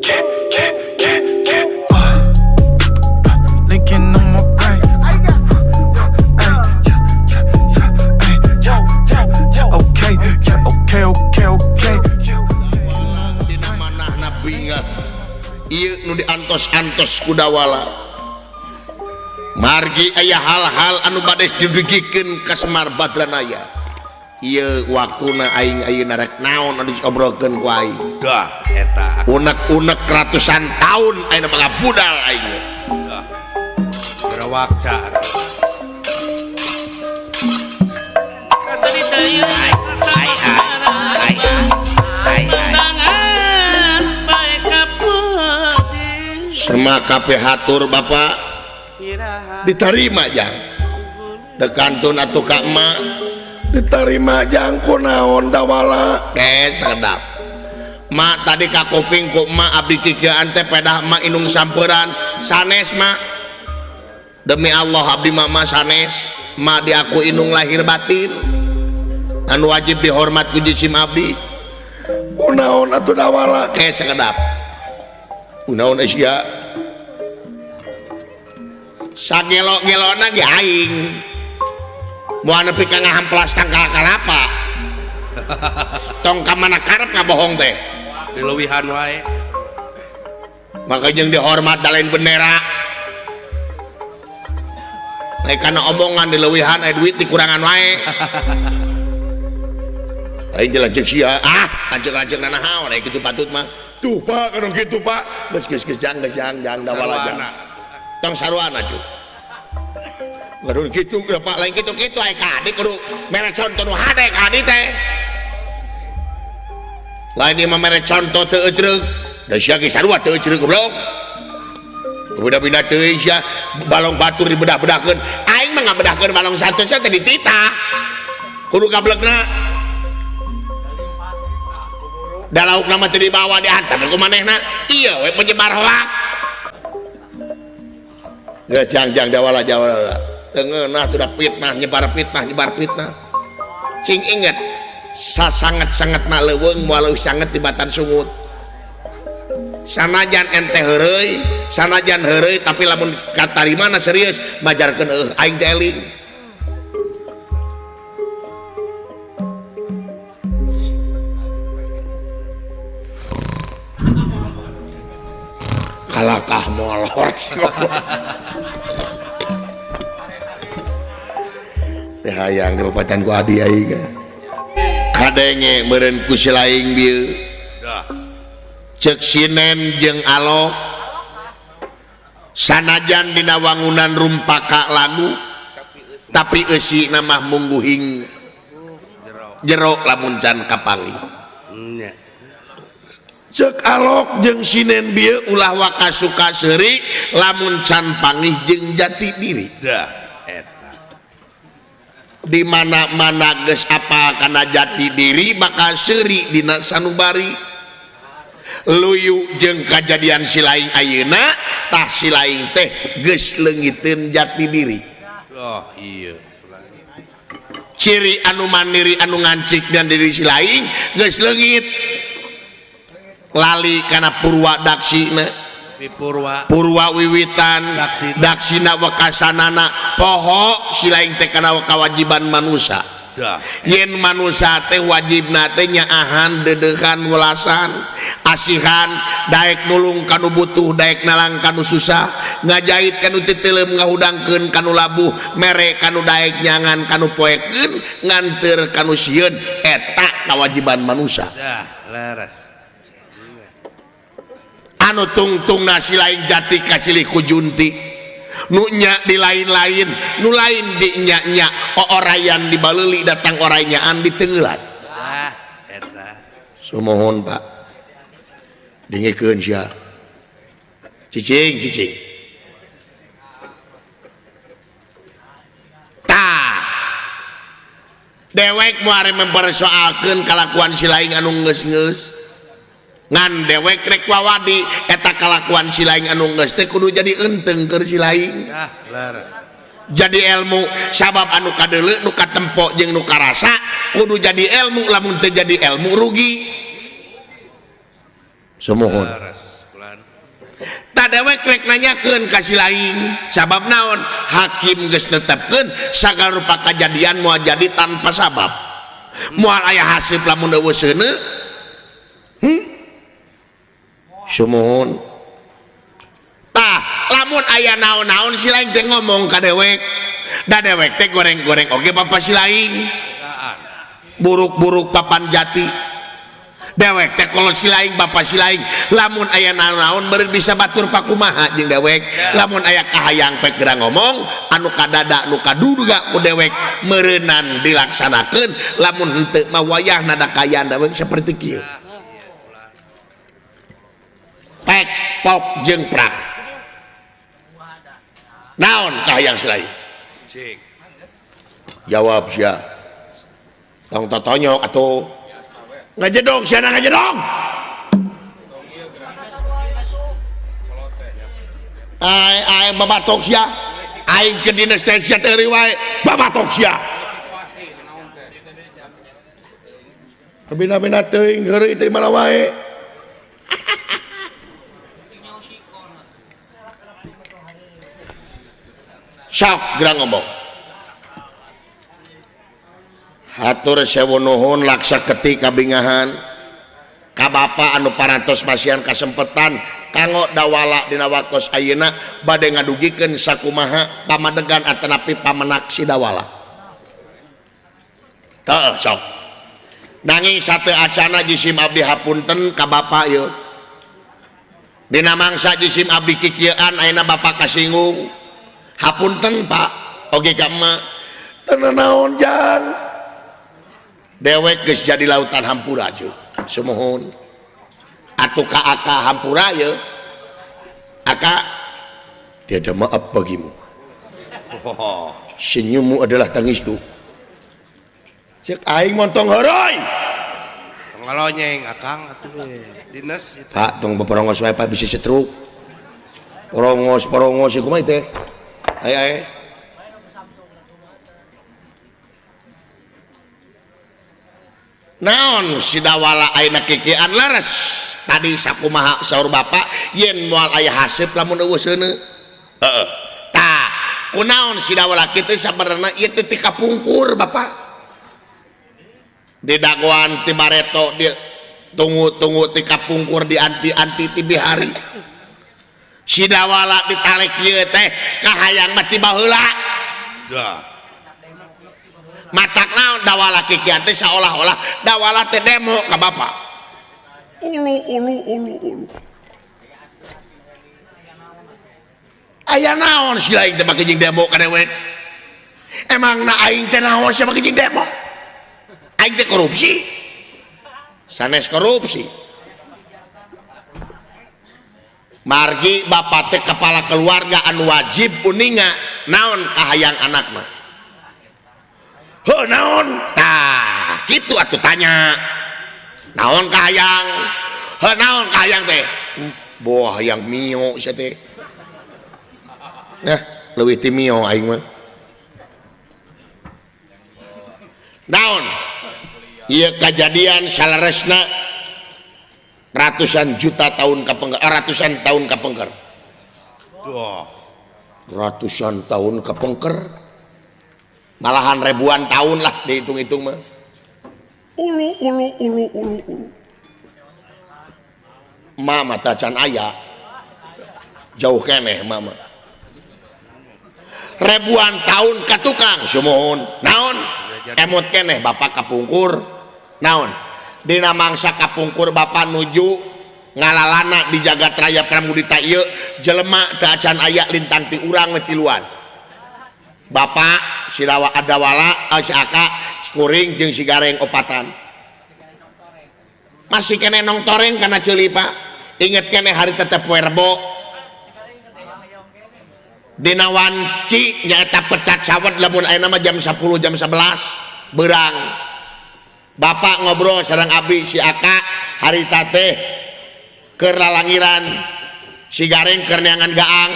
Yeah, yeah, yeah, yeah. Linking on my brain. Ay, yeah, yeah, yeah, ay, yeah, yeah, yeah. Okay, yeah, okay, okay, okay. Dina manahna bingah ieu nu diantos-antos ku Dawala. Margi aya hal-hal anu bade didugikeun ka Semar Badranaya. Ieu waktuna aing ayeuna rek naon anu diobrolkeun ku aing. Dah eta. Unek-unek ratusan tahun ayeuna mah budal aing. Dah. Gerawakca. Sema kabeh hatur Bapak ditarima jang. Teu kantun atuh ka emak ditarima jang kunaon Dawala. Sedap. Mak tadi ka kuping ku emak abdi kikieuan teh pedah emak inung samperan sanes mak. Demi Allah abdi mama sanes, mak diaku inung lahir batin. Anu wajib dihormat ku jisim abdi. Kunaon atuh Dawala? Sakedap. Kunaon sia? Sagelo-gelona ge aing. Moal nepi ka ngahamplas tangkal kalapa. Tong ka mana karep ngabohong teh. Dileuwihan wae. Maka jeung dihormat da lain bendera. Lain kana omongan dileuwihan aya duit dikurangan wae. Lain jelas ceuk sia. Ah, lanceuk-lanceuk nanaon aya kitu patut mah. Tuh Pak, kanu kitu Pak. Geus geus geus jang geus jang jang Dawala jang. Tong saruana cu. Ngadun kitu Pak, lain kitu-kitu aya ka adi kudu mere contoh nu hade ka adi teh. Lain ieu mah mere contoh teu eucreug. Da sia ge sarua teu eucreug goblok. Beda-beda teuing sia balong batur dibedah-bedahkeun. Aing mah ngabedahkeun balong satu sia teh dititah. Kudu gablegna. Da laukna mah teu dibawa diantar ku manehna. Ieu we penyebar hoak. Geus jang-jang Dawala jawala. Teu ngeunah tuh da fitnah nyebar fitnah nyebar fitnah. Cing inget sasanget-sangetna leuweung moal leuwih sanget tibatan sungut. Sanajan ente heureuy, sanajan heureuy tapi lamun katarimana serius majarkeun eueuh aing teh eling. Kalakah molor. Teh hayang dipapatan ku adi aing. Kadenge meureun ku si laing bieu. Ceuk sinen jeung alok sanajan dina wangunan rumpaka lagu tapi eusina mah mungguhing jero lamun can kapanggih. Ceuk alok jeung sinen bieu ulah waka suka seuri lamun can panggih jeung jati diri. Dah eta. Di mana-mana geus apal kana jati diri bakal seuri dina sanubari. Luyu jeung kajadian si laing ayeuna tah si laing teh geus leungiteun jati diri. Oh iya. Ciri anu mandiri anu ngancik dan diri si laing geus leungit. Lali kana purwa daksina. Purwa. Purwa wiwitan daksina, daksina wekasanana poho si laing teh kana kewajiban manusia. Dah. Yen manusia teh wajibna teh nyaahan dedekan welasan asihan daek nulung kanu butuh daek nalang kanu susah ngajahit kanu titeleum ngahudangkeun kanu labuh mere kanu daek nyangan kanu poekeun nganteur kanu sieun eta kewajiban manusia. Dah, leres. Anu tungtungna si lain jati kasilih ku junti nu nya di lain-lain nu lain di nya-nya oorayan di baleuli datang oranyaan di tenggelan. Ah, eta. Sumuhun Pak. Dingikeun sia. Cicing cicing. Tah. Dewek moal mempersoalkeun kalakuan si lain anu geus-geus. Ngan dewek rek wawadi eta kalakuan si lain anu geus teh kudu jadi eunteng keur si lain. Ah, leres. Jadi ilmu sabab anu kadeuleu nu katempo jeung nu karasa kudu jadi ilmu lamun teu jadi ilmu rugi. Sumuhun. Leres. Tah dewek rek nanyakeun ka si lain sabab naon hakim geus netepkeun sagala rupa kajadian moal jadi tanpa sabab moal aya hasib lamun eueuh seuneu. Sumuhun. Tah lamun aya naon-naon si lain teh ngomong ka dewek da dewek teh goreng-goreng oge bapa si lain buruk-buruk papan jati dewek teh kalau si lain bapa si lain lamun aya naon-naon meureun bisa batur pakumaha jeung dewek lamun aya kahayang pek geura ngomong anu kadada nu kaduduga ku dewek meureunnan dilaksanakeun lamun henteu mah wayahna da kaayaan dewek saperti kieu pek pok jeung prak naon kahayang si lain cik jawab sia tong totonyok atuh ngajedog siana ngajedog ai ai babatok sia aing ke dinas teh sia teh wae babatok sia abina-bina teuing heureuy teh mana wae sok geura ngomong. Hatur sewu nuhun laksa ketik kabingahan ka bapa anu parantos masihan kasempetan kanggo dawala dina waktos ayeuna bade ngadugikeun sakumaha pamadegan atanapi pamenak si dawala. Teu sok. Nanging sate acana jisim abdi hapunten ka bapa ieu. Dina mangsa jisim abdi kikieuan ayeuna bapa kasinggung. Hapunten Pak, oge ka emak. Teu naon jang. Dewek geus jadi lautan hampura cu sumuhun atuh ka aka hampura ye aka tiada maaf bagimu senyummu adalah tangisku cek aing montong heureuy tong ngalonyeng akang atuh dinas Pak tong beporongos wae Pak bisa setruk porongos-porongos ieu kumaha teh aya aya naon si dawala ayeuna kikian leres tadi sakumaha saur bapak yen moal aya haseup lamun eueuh seuneu heeh tah kunaon si dawala kitu sabenerna ieu teh ti kapungkur bapak di dagoan ti bareto di tunggu-tunggu ti kapungkur di anti-anti ti bihari si dawala ditalek ieu teh kahayang mah ti baheula matak naon dawala kikian teh seolah-olah dawala teh demo ka bapa ulu ulu ulu ulu aya naon si lain teh make jeung demo ka dewek emang na aing teh naon sia make jeung demo aing teh korupsi sanes korupsi margi bapa teh kepala keluarga anu wajib uninga naon kahayang anak mah heuh naon tah kitu atuh tanya naon kahayang heuh naon kahayang teh boh hayang mio sia teh nah leuwih ti mio aing mah naon ieu kajadian saleresna ratusan juta tahun kapengker ratusan tahun kapengker ratusan tahun kapengker malahan ribuan tahun lah dihitung-hitung mah ulu ulu ulu ulu ulu mama tacan aya jauh keneh mama ribuan tahun ka tukang sumuhun naon emot keneh bapak kapungkur naon dina mangsa kapungkur bapak nuju ngalalana di jagat raya Pramudita ieu jelema teu acan aya lintang ti urang we tiluan bapak si Dawa Adawala si Aka kuring jeung si Gareng opatan masih kene nong toreng kana ceuli Pak inget kene hari tetep poe Rebo dina wanci nyaeta pecat sawet lamun ayeuna mah jam 10 jam 11 beurang bapak ngobrol sareng abdi si Aka harita teh keur lalangiran si Gareng keur neangan gaang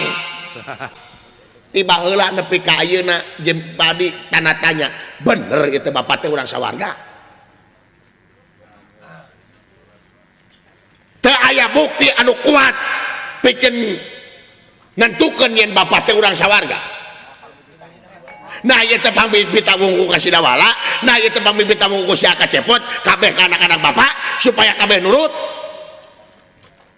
tiba heula nepi ka ayeuna jeung padi tanda tanya bener itu bapak teh urang sawarga teu aya bukti anu kuat Pikeun nentukeun yen bapak teh urang sawarga. Nah ieu teh pambibita wungku ka Sidawala, nah ieu teh pambibita wungku si Aka Cepot, kabeh ka anak-anak bapak supaya kabeh nurut.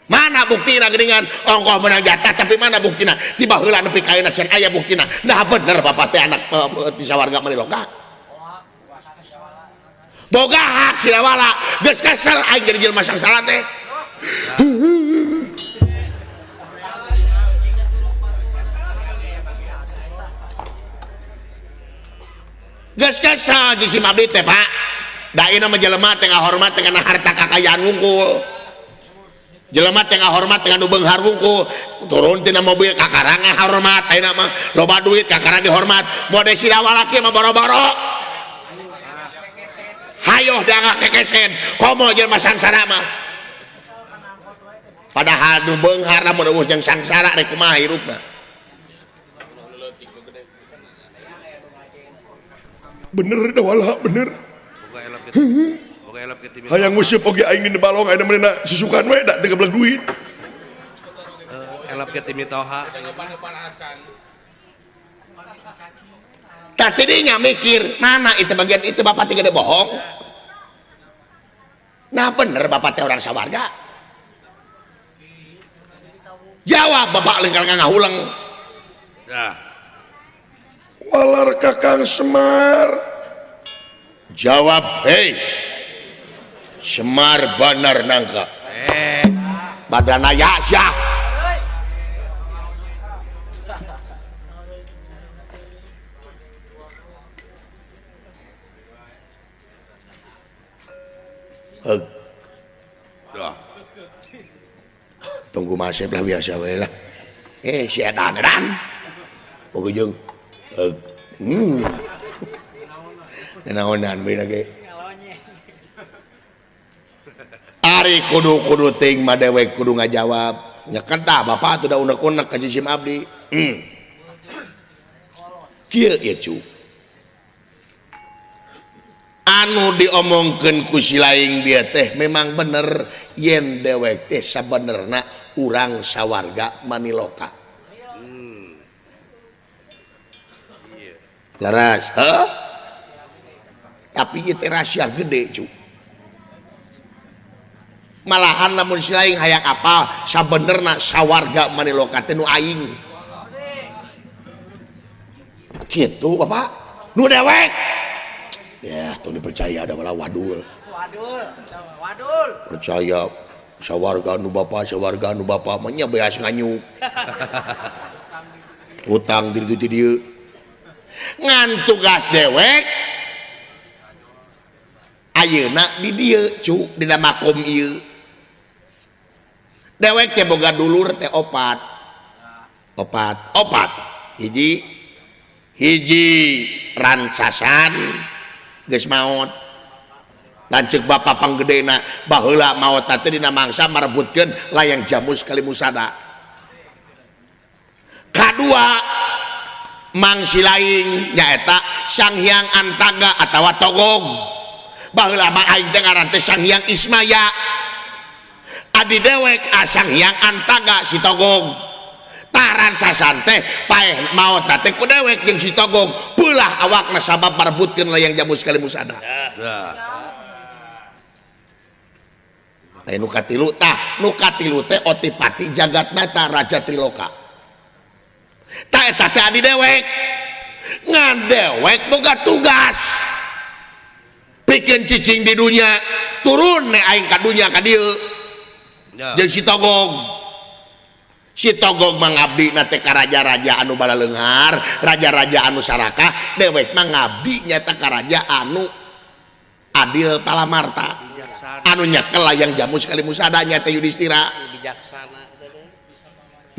Mana buktina geuningan ongkoh menang jatah tapi mana buktina? Tiba heula nepi ka ayeuna can aya buktina. Nah bener bapak teh anak ti sawarga Maniloka. Boga hak Sidawala, geus kesel aing jadi jelema sangsara teh. Geus kesel di si mabdi teh Pak. Da ieu mah jelema teh ngahormat teh kana harta kakayaan wungkul. Jelema teh ngahormat teh nu beunghar wungkul. Turun tina mobil kakarang ngahormat ayeuna mah loba duit kakarang dihormat. Mode Sidawala kieu mah boro-boro. Hayoh da ngakekesen komo jelema sangsara mah. Padahal nu beunghar lamun eueuh jeung sangsara rek kumaha hirupna. Bener Dawala bener. Hayang nguseup oge aing di balong ayeuna mah susukan we da teu geblek duit. Elap ge ti mitoha. Tah tidinya mikir, mana itu bagian itu bapak teh gede bohong. Nah bener bapak teh orang sawarga. Jawab bapak lengkar ngahuleng. Dah. Walar Kakang Semar. Jawab, hei. Semar banar nangka. Badrana ya sia. Tunggu masih lah biasa we lah. Si edan edan. Pokoknya naonan we lagi. Ari kudu-kudu ting mah dewek kudu ngajawab. Nya kedah bapak atuh da unek-unek ka Cisim abdi. Kieu ieu cu. Anu diomongkeun ku si laing dia teh memang bener yen dewek teh sabenerna urang sawarga Maniloka. Leres, heuh? Tapi ieu teh rahasia gede cu. Malahan lamun si laing hayang apal sabenerna sawarga Maniloka teh nu aing. Kitu bapak, nu dewek. Ya, tong dipercaya ada malah wadul. Wadul, wadul. Percaya sawarga nu bapa, sawarga nu bapa mah nya beas nganyuk. Utang di ditu ti dieu. Ngan tugas dewek ayeuna di dieu cu dina makom ieu. Dewek teh boga dulur teh opat. Opat, opat. Hiji hiji ransasan geus maot. Lanceuk bapa panggedena baheula maot teh dina mangsa marebutkeun layang jamus kalimusada. Kadua Mang Silaing nyaeta Sang Hyang Antaga atawa Togog. Baheula mah aing teh ngaran teh Sang Hyang Ismaya. Adi dewek Sang Hyang Antaga si Togog. Taran sasan teh paeh maot teh ku dewek jeung si Togog peulah awakna sabab marebutkeun layang jamus kalimusada. Tah nu katilu tah nu katilu teh Otipati Jagatnata Raja Triloka. Tah eta teh adi dewek. Ngan dewek boga tugas pikeun cicing di dunya turun ne aing ka dunya ka dieu. Jeung si Togog. Si Togog mah ngabdina teh ka raja-raja anu balaleunghar, raja-raja anu sarakah, dewek mah ngabdi nyata ka raja anu adil palamarta. Anu nyekel layang jamus kalimusada nya teh Yudhistira. Bijaksana.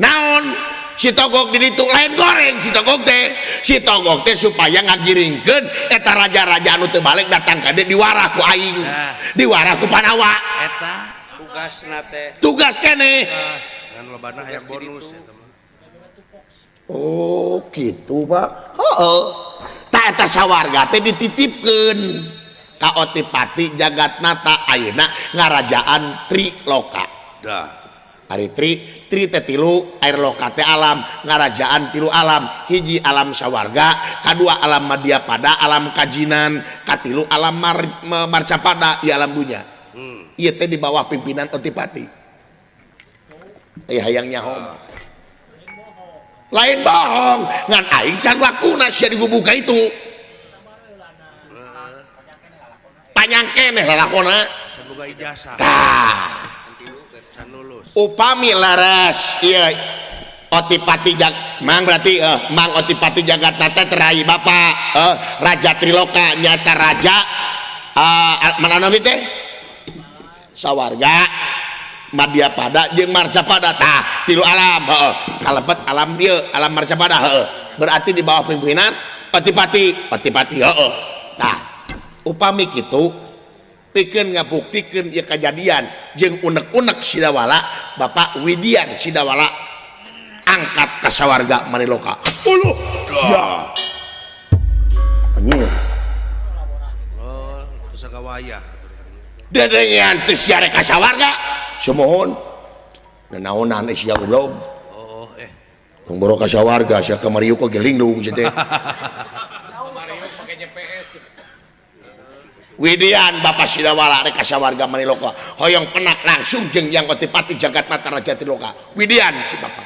Naon si Togog di ditu lain goreng si Togog teh. Si Togog teh supaya ngagiringkeun eta raja-raja anu teu balik datang ka dieu diwarah ku aing. Diwarah ku Panawa. Eta tugasna teh. Tugas keneh. Ngan lobana hayang bonus eta mah. Oh, gitu Pak. Heeh. Tah eta sawarga teh dititipkeun ka Otipati Jagatnata ayeuna ngarajaan Triloka. Dah. Ari tri tri teh tilu air loka teh alam ngarajaan tilu alam hiji alam sawarga kadua alam madyapada alam kajinan katilu alam marcapada ieu alam dunya. Ieu teh di bawah pimpinan Otipati. Hayang nyaho lain bohong ngan aing can waktuna sia digubuka itu panjang keneh lalakona can boga ijazah tah can lulus upami leres ieu Otipati jag mang berarti mang Otipati Jagatnata terai bapak Raja Triloka nyata raja mana nami teh sawarga Madyapada jeung Marcapada tah tilu alam heeh kalebet alam ieu alam Marcapada heeh berarti di bawah pimpinan Otipati Otipati heeh tah upami kitu pikeun ngabuktikeun ieu kajadian jeung unek-unek Sidawala Bapak Widian Sidawala angkat ka sawarga Maniloka uluh sia anjir oh teu sagawayah dedengean teu sia rek ka sawarga sumuhun nanaonan sia goblok oh tong boro ka sawarga sia ka Mariuk oge linglung sia teh Mariuk pake GPS. Widian Bapak Sidawala rek ka sawarga Maniloka hoyong penak langsung jeung Yang Otipati Jagatmata Raja Triloka Widian si Bapak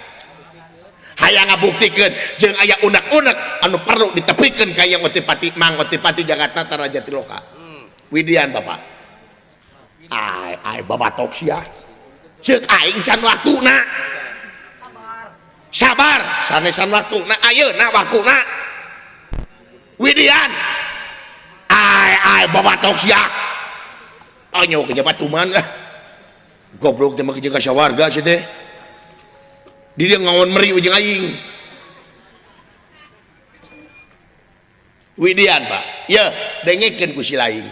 hayang ngabuktikeun jeung aya unek-unek anu perlu ditepikeun ka Yang Otipati Mang Otipati Jagatmata Raja Triloka Widian Bapak ai ai babatok sia ceuk aing can waktuna sabar sanesan waktuna ayeuna waktuna Widian ai ai babatok sia anyo ke batuman lah goblok teh mah jeung ka sawarga sia teh di dia ngaon meri jeung aing Widian Pak ye dengekeun ku si laing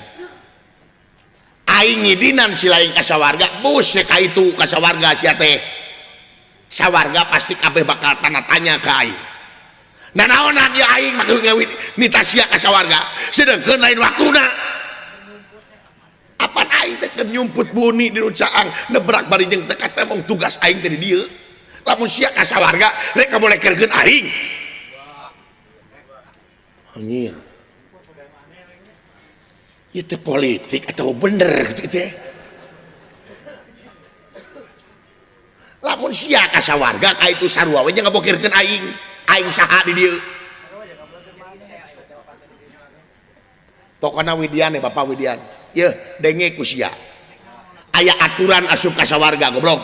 aing ngidinan si laing ka sawarga bus ka itu ka sawarga sia teh sawarga pasti kabeh bakal tanda tanya ka aing nanaonan ya aing mah ngawin nita sia ka sawarga sedengkeun lain waktuna apan aing teh keur nyumput buni di caang nebrak bari jeung teh katemong tugas aing teh di dieu lamun sia ka sawarga rek kabolekerkeun aing anjir ieu teh politik atau bener kitu teh lamun sia ka sawarga ka itu sarua we jeung ngabokirkeun aing aing saha di dieu pokona Widian Bapak Widian yeuh denge ku sia aya aturan asup ka sawarga goblok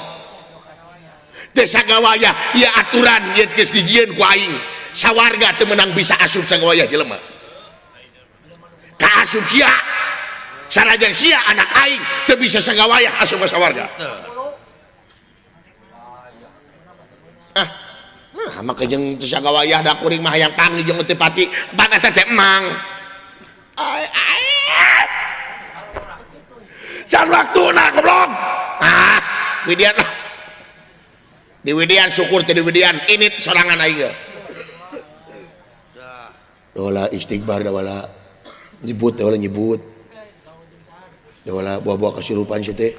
teu sagawayah ieu aturan ieu geus dijieun ku aing sawarga teu meunang bisa asup sagawayah jelema ka asup sia sanajan sia anak aing teu bisa sagawayah asup ka sawarga ah mah make jeung teu sagawayah da kuring mah hayang panggih jeung Otipati pan eta teh emang ai ai can waktuna goblok ah Widian lah di Widian syukur teh di Widian ini sorangan aing ge dola istighfar dawala nyebut dawala nyebut dawala buah-buah kasurupan sia teh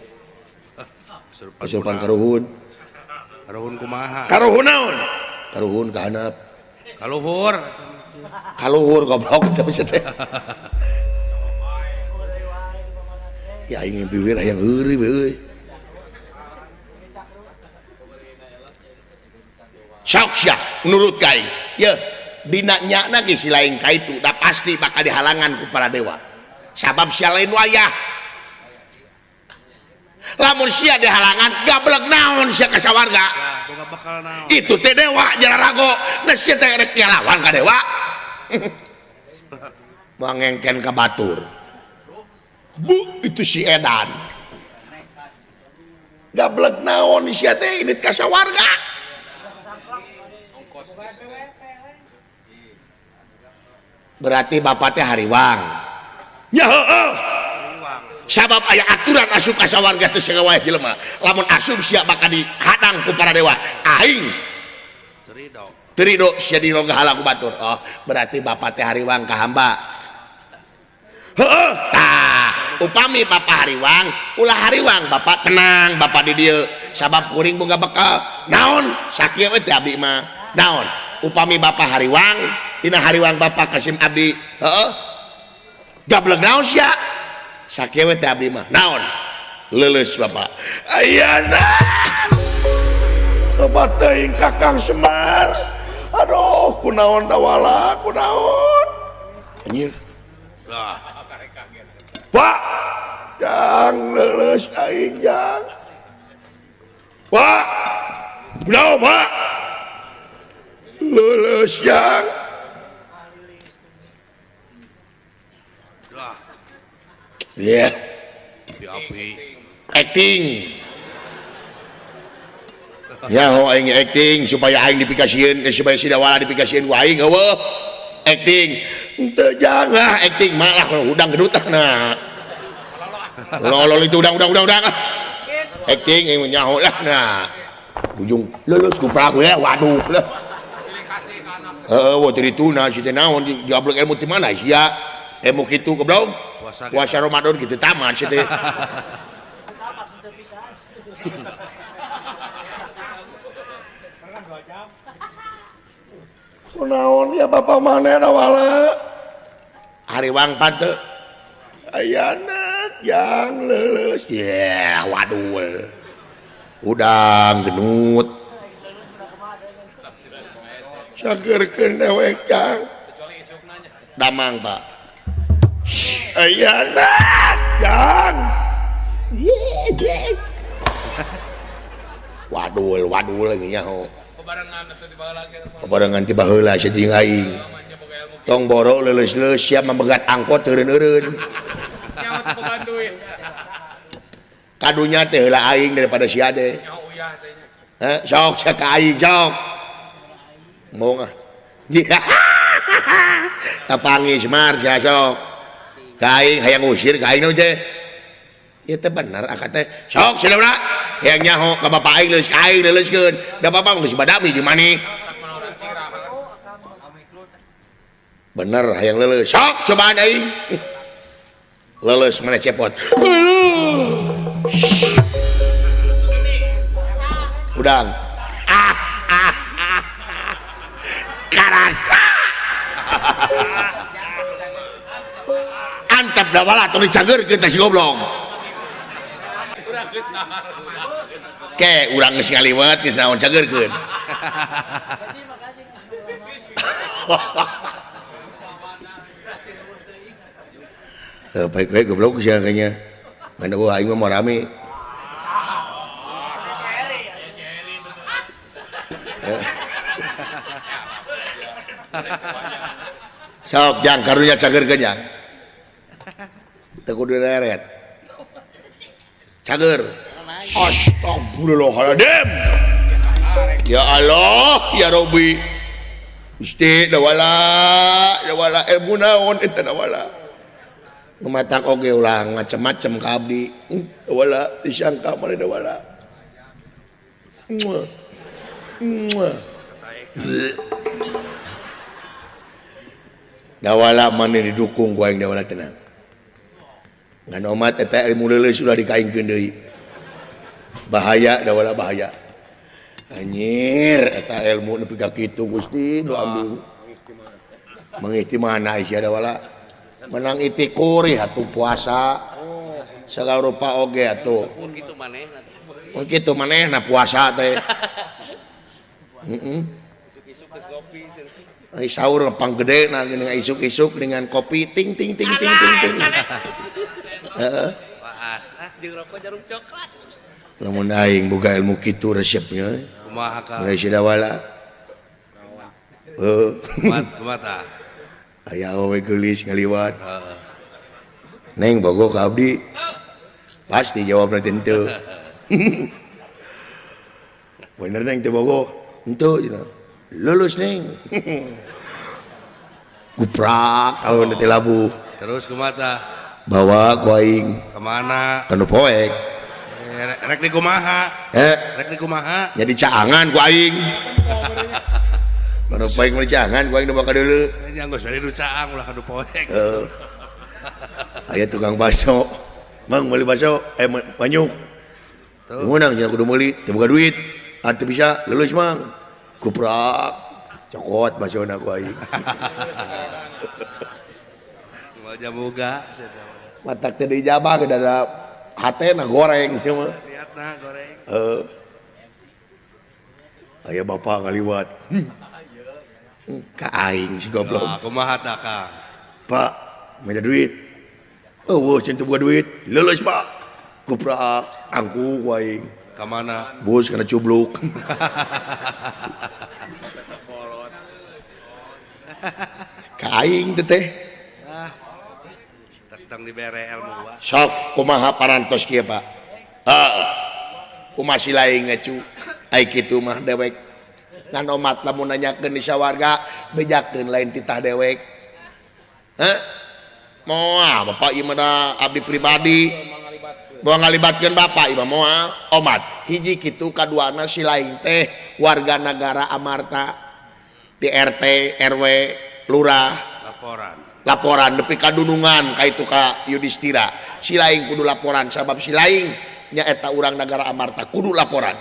kasurupan karuhun karuhun kumaha karuhun naon karuhun ka handap kaluhur kaluhur goblok teh sia teh ya aing bibir hayang heureuy we euy sok sia nurut ka aing yeuh dina nyana ge si lain ka itu da pasti bakal dihalangan ku para dewa sabab sia lain wayah lamun sia dihalangan gablek naon sia ka sawarga boga bakal naon itu teh dewa jararago nah sia teh rek ngalawan ka dewa mangengken ka batur bu itu si edan gablek naon sia teh init ka sawarga berarti bapak teh hariwang nya heueuh sabab aya aturan asup ka sawarga teh sagawayah jelema lamun asup sia bakal dihadang ku para dewa aing teu rido sia dirogahala ku batur oh berarti bapak teh hariwang ka hamba heueuh tah Upami Bapak hariwang, ulah hariwang Bapak tenang, Bapak di dieu sabab kuring boga bekal. Naon? Sakieu we teh abdi mah. Naon? Upami Bapak hariwang, tina hariwang Bapak kasim abdi. Heeh. Gablek naon sia? Sakieu we teh abdi mah. Naon? Leuleus Bapak. Ayana. Bapak teuing Kakang Semar. Aduh, kunaon dawala, kunaon. Anjir. Pak, jang leuleus aing jang. Pak, kunaon Pak? Leuleus jang. Iya. Acting. Ya, ho aing acting supaya aing dipikasieun, supaya si Dawala dipikasieun ku aing eueuh. Acting. Henteu jangan acting malah kalau udang gedut nah. Lolol itu udang udang udang udang. Acting aing nyaho lah nah. Ujung lulus ku praku ya waduh lah. Heeh, wa teu dituna si teh naon digablek ilmu ti mana sia? Ilmu kitu goblok. Puasa Ramadan kitu tamat si teh. Kunaon ya bapak maneh Dawala? Hariwang pante ayana yang leuleus yeah, wadul udang genut sageurkeun dewek jang damang Pak ayana jang wadul wadul nyaho kebarengan tiba heula sia jeung aing tong boro leuleus-leuleus siap memegat angkot eureun-eureun kadunya teh heula aing daripada sia teh sok cek ka aing sok mau ah tapangi Semar sia sok ka aing hayang ngusir ka aing teh ieu teh bener akad teh sok sia hayang nyaho ka bapak aing leuleus ka aing leuleuskeun da bapak geus badami di maneh bener hayang leuleus sok cobaan aing leuleus mana cepot udang karasa antep Dawala tong dicageurkeun teh si goblok ke urang geus ngaliwet geus naon cageurkeun baik-baik goblok sia kayaknya. Mana gua aing mah rame. Sok jang karunya cageurkeun jang. Teu kudu reret. Cager. Astagfirullahaladzim. Ya Allah, ya Rabbi. Gusti Dawala, Dawala ilmu naon eta Dawala. Matak oge ulah macem-macem ka abdi. Dawala disangka maneh Dawala. Muah. Muah. Dawala maneh didukung ku aing Dawala tenang. Ngan omat eta ilmu leuleus ulah dikaingkeun deui. Bahaya Dawala bahaya. Anjir eta ilmu nepi ka kitu Gusti nu ambil. Mengiti mana sia Dawala? Menang itikuri atuh puasa segala rupa oge atuh mun kitu manehna puasa teh heeh ai sahur panggedena geuning isuk-isuk dengan kopi ting ting ting ting ting ting heeh paas ah jeung rokok jarum coklat lamun aing boga ilmu kitu resepnya kumaha ka si Dawala heuh kumaha tah aya awewe geulis ngaliwat. Neng bogo ka abdi. Pasti jawabna teh henteu. Bener neng teu bogo? Henteu cenah. Lulus neng. Guprak aweuna teh labuh. Terus kumaha? Bawa ku aing. Ka mana? Ka nu poek. Rek di kumaha? Rek di kumaha? Jadi caangan ku aing. Ka nu poek mah caangan ku aing nu bakal deuleu. Nya geus bari nu caang ulah ka nu poek. Heeh. Aya tukang bakso. Mang meuli baso manyuk. Meunang cenah kudu meuli, teu boga duit. Ah teu bisa, leuleus mang. Kuprak. Cokot basona ku aing. Moal jamuga. Matak teh diijabah ge da hatena goreng sia mah. Niatna goreng. Heeh. Aya bapak ngaliwat. Ka aing si goblok. Ah, kumaha tah Kang? Pak, minta duit. Eueuh cenah teu boga duit. Leuleus Pak. Kuprak angku ku aing. Ka mana? Bus kana cubluk. Ka aing teh teh. Ah. Tentang dibere ilmu wa. Sok kumaha parantos kieu Pak? Heeh. Kumaha si laing ngacu? Ai kitu mah dewek. Ngan omat lamun nanyakeun di sawarga bejakeun lain titah dewek. Heh? Moal bapak ieu mah da abdi pribadi. Moal ngalibatkeun bapak ieu mah moal. Omat hiji kitu kaduana si laing teh warga nagara Amarta di RT, RW, lurah. Laporan. Laporan nepi ka dunungan ka itu ka Yudhistira. Si laing kudu laporan sabab si laing nyaeta urang nagara Amarta kudu laporan.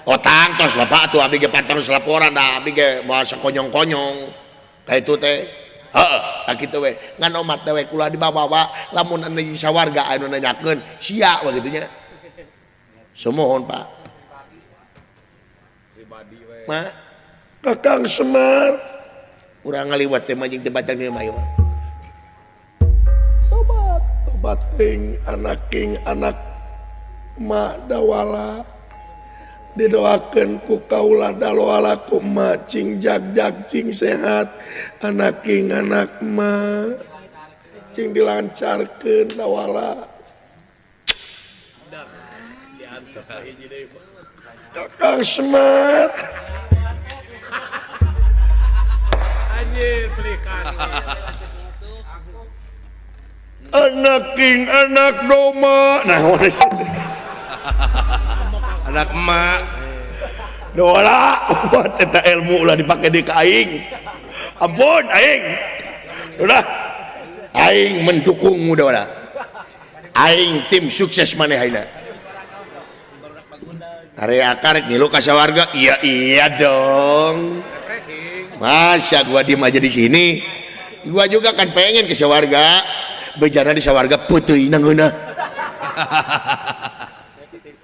Oh tangtos bapak atuh abdi ge pantos laporan da abdi ge moal sakonyong-konyong. Ka itu teh. Heeh, tah kitu we. Ngan omat dewek ulah dibawa-bawa lamun anu sawarga anu nanyakeun sia we kitu nya. Sumuhun Pak. Pribadi we. Ma, Kakang Semar. Urang ngaliwat teh mah jeung teu bacang di mah ieu mah. Tobat, tobat ting anak king anak ma dawala. Didoakeun ku kaula daloala ku ma cing jag-jag cing sehat anak king anak ma cing dilancarkeun dawala. Kakang Semar. Anjir pelikan. Anak king anak doma. Nah, anak emak. Dola, buat eta ilmu ulah dipake di ka aing. Ampun aing. Udah. Aing mendukung udah. Aing tim sukses maneh ayeuna. Tare akar ngilu ka sawarga. Iya iya dong. Masa gua diem aja di sini. Gua juga kan pengen ke sawarga. Bejana di sawarga peuteuyna ngeunah.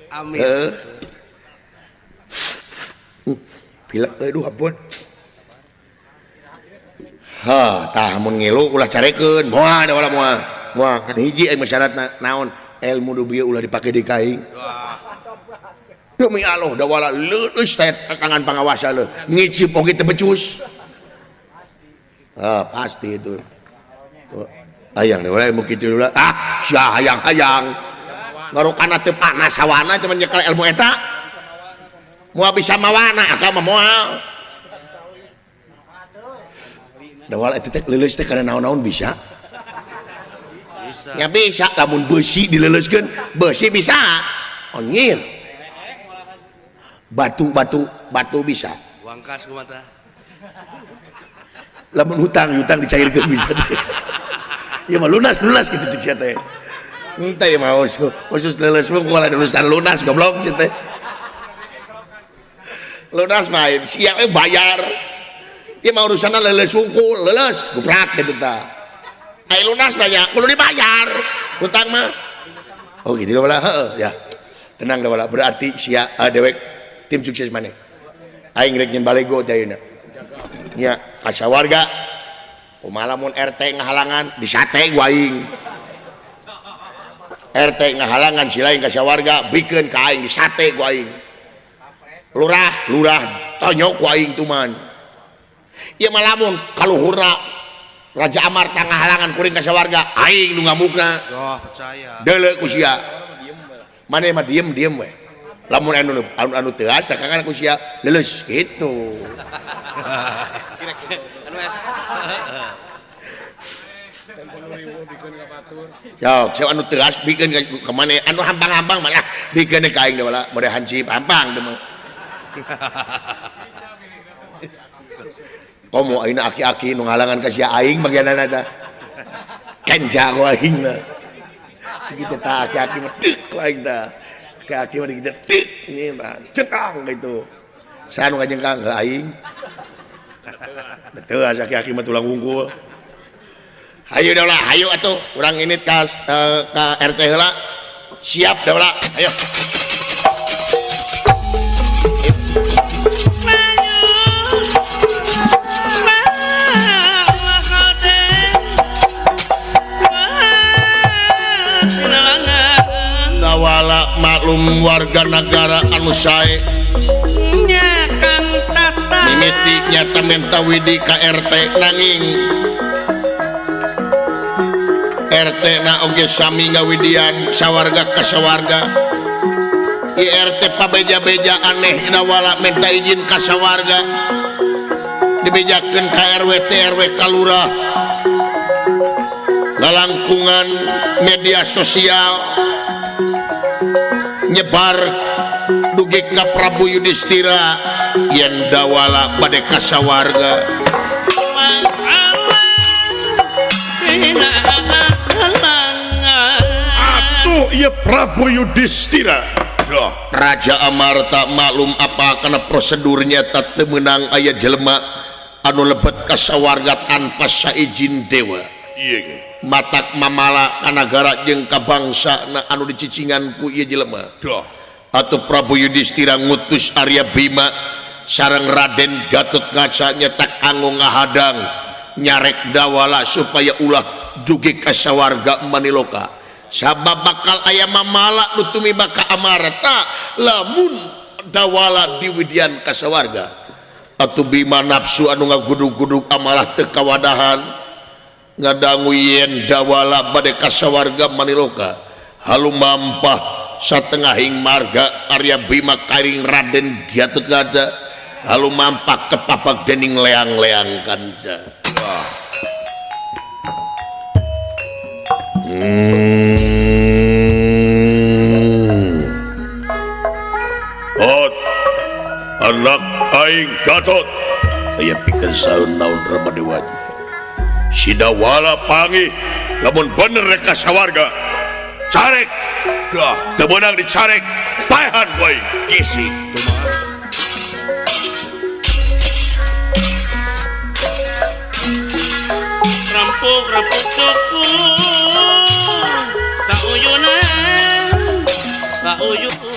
Amis. Pilek aduh ampun. Ha, tah mun ngilu ulah carekeun. Moal da wala moal. Moal kan hiji aing syaratna naon? Ilmu nu bieu ulah dipake di ka aing. Demi Allah da wala leuleus teh tangan pangawasa leuh. Ngicip oge teu becus. Ah, pasti itu. Hayang da wala ilmu kitu ulah. Ah, sia hayang-hayang. Ngarukana teu panas hawana teh nyekel ilmu eta. Moal bisa mawana akal mah moal. Dawal eta teh leuleus teh kana naon-naon bisa. Bisa. Ya bisa lamun beusi dileuleuskeun, beusi bisa. Onyir. Batu-batu, batu bisa. Wangkas kumaha tah? Lamun hutang, hutang dicairkeun bisa. Ieu mah lunas-lunas kitu cek sia teh. Henteu mah khusus leuleus mah kumaha urusan lunas goblok cek teh. Lunas mah sia we bayar. Ieu mah urusanna leuleus wungkul, leuleus guprak kitu tah. Ai lunas mah nya kudu dibayar hutang mah. Oh gitu wala heeh ya. Tenang da wala berarti sia dewek tim sukses maneh. Aing rek nyen balego teh ayeuna. Nya ka sawarga. Kumaha lamun RT ngahalangan disate ku aing. RT ngahalangan si lain ka sawarga bikeun ka aing disate ku aing. Lurah, lurah tonyok ku aing tuman. Ieu mah lamun kaluhurna Raja Amarta ngahalangan kuring ka sawarga aing nu ngamukna. Oh, percaya. Deuleu ku sia. Maneh mah diem-diem we. Lamun anu teuas dakangan ku sia leuleus kitu. Sok, sok anu teuas bikeun ka maneh, anu hampang-hampang malah bikeun ka aing da wala bade hansip hampang teh mah. Komo ayeuna aki-aki nu ngalangan ka sia aing bagianana tah. Kenca ku aing na. Gitu tah aki-aki mah tek lain tah. Aki-aki mah gitu tek ini tah cengkang gitu. Saha nu ngajengkang heuh aing. Betul aki-aki mah tulang wungkul. Hayu Daula, hayu atuh urang ini ka RT heula. Siap Daula, ayo. Dawala maklum warga negara anu sae mimiti nyata menta widi ka RT nanging RT na oge sami ngawidian sawarga ka sawarga IRT pabeja-beja aneh Dawala minta izin ka sawarga dibejakeun ka RW TRW ka lurah lalangkungan media sosial nyebar dugi ka Prabu Yudhistira yen Dawala bade ka sawarga. Atuh ieu Prabu Yudhistira Raja Amarta maklum apa karena prosedurnya tak teu meunang aya jelema anu lebet ka sawarga tanpa saizin dewa. Matak mamala ka nagara jeung ka bangsa na anu dicicingan ku ieu jelema. Atuh Prabu Yudhistira ngutus Arya Bima sareng Raden Gatotkaca nyetak anggo ngahadang nyarek Dawala supaya ulah dugi ka sawarga Maniloka. Sabab bakal aya mamala nu tumiba ka Amarta lamun Dawala diwidian ka sawarga. Atuh Bima nafsu anu ngagudug-gudug amarah teu kawadahan ngadangu yen Dawala bade ka sawarga Maniloka. Halu mampah satengahing marga Arya Bima kairing Raden Gatotkaca halu mampah kepapak dening leang-leang kanca. Ot anak aing Gatot aya pikeun saeun naon Rama Dewaji. Si Dawala panggih lamun bener rek ka sawarga carek. Teu meunang dicarek paehan bae kisi. Rampung-rampung suku kauyunan kauyunan.